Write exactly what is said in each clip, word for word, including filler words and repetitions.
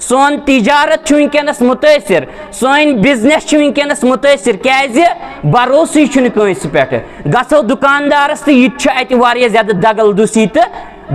سون تجارت چھُ وٕنکیٚنَس مُتٲثِر، سٲنۍ بزنس چھِ وٕنکیٚنَس مُتٲثِر۔ کیازِ؟ بھروسٕے چھُنہٕ کٲنٛسہِ پٮ۪ٹھ۔ گژھو دُکاندارَس تہٕ یہِ تہِ چھُ اَتہِ واریاہ زیادٕ دغل دُسی تہٕ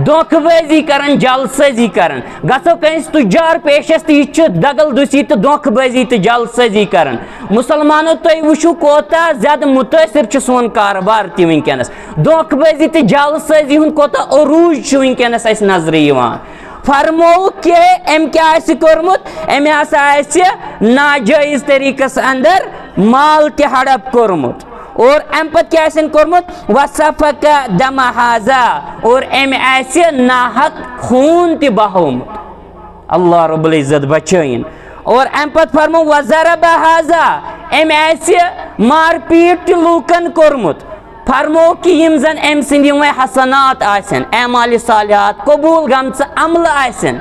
دھوکہٕ بٲزی کران، جعل سٲزی کران۔ گژھو کٲنٛسہِ تُجار پیشَس تہٕ یہِ تہِ چھُ دغل دُسی تہٕ دھوکہٕ بٲزی تہٕ جعل سٲزی کران۔ مُسلمانو، تُہۍ وٕچھِو کوتاہ زیادٕ مُتٲثِر چھُ سون کارٕبار تہِ وٕنکیٚنَس۔ دھوکہٕ بٲزی تہٕ جعل سٲزی ہُنٛد کوتاہ عروٗج چھُ وٕنکیٚنَس اَسہِ نظرِ یِوان۔ فرمووُکھ کہِ أمۍ کیٛاہ آسہِ کوٚرمُت؟ أمۍ ہسا آسہِ ناجٲیز طریٖقس اندر مال تہِ ہڑپ کوٚرمُت۔ اور اَمہِ پتہٕ کیٛاہ آسن کوٚرمُت؟ وسفک دم ہذا، اور أمۍ آسہِ ناحق خوٗن تہِ بہومُت۔ اللہ رب العزت بچٲیِن۔ اور اَمہِ پتہٕ فرمو وضرب ہذا، أمۍ آسہِ مار پیٖٹ تہِ لوٗکن کوٚرمُت۔ فرمو کہِ یِم زن أمۍ سٕنٛدۍ یِم وۄنۍ حسنات آسن، اعمال صالحات، قبوٗل گٔمژٕ عملہٕ آسن،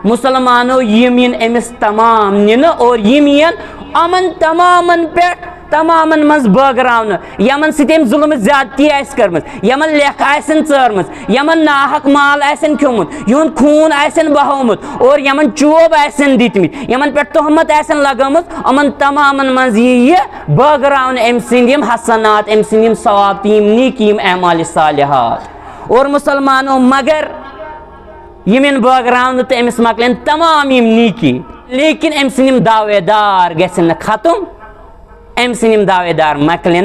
مُسلمانو، یِم یِن أمِس تمام نِنہٕ اور یِم یِن یِمن تمامن پٮ۪ٹھ، تمامن منٛز بٲگراونہٕ، یِمن سۭتۍ أمۍ ظُلمٕچ زیادتی آسہِ کٔرمٕژ، یِمن لیکھٕ آسن ژٲرمٕژ، یِمن ناحق مال آسن کھیوٚمُت، یِہُنٛد خوٗن آسن بہومُت اور یِمن چوب آسن دِتمٕتۍ، یِمن پٮ۪ٹھ تہمت آسن لگٲمٕژ، یِمن تمامن منٛز یی یہِ بٲگراونہٕ أمۍ سٕنٛدۍ یِم حسنات، أمۍ سٕنٛدۍ یِم ثواب تہٕ یِم نیکی، یِم اعمال صالحات۔ اور مُسلمانو، مگر یِم یِن بٲگراونہٕ تہٕ أمِس مۄکلن تمام یِم نیکی، لیکن أمۍ سٕنٛدۍ یِم دعوے دار گژھن نہٕ ختم، أمۍ سٕنٛدۍ یِم دعوے دار مۄکلن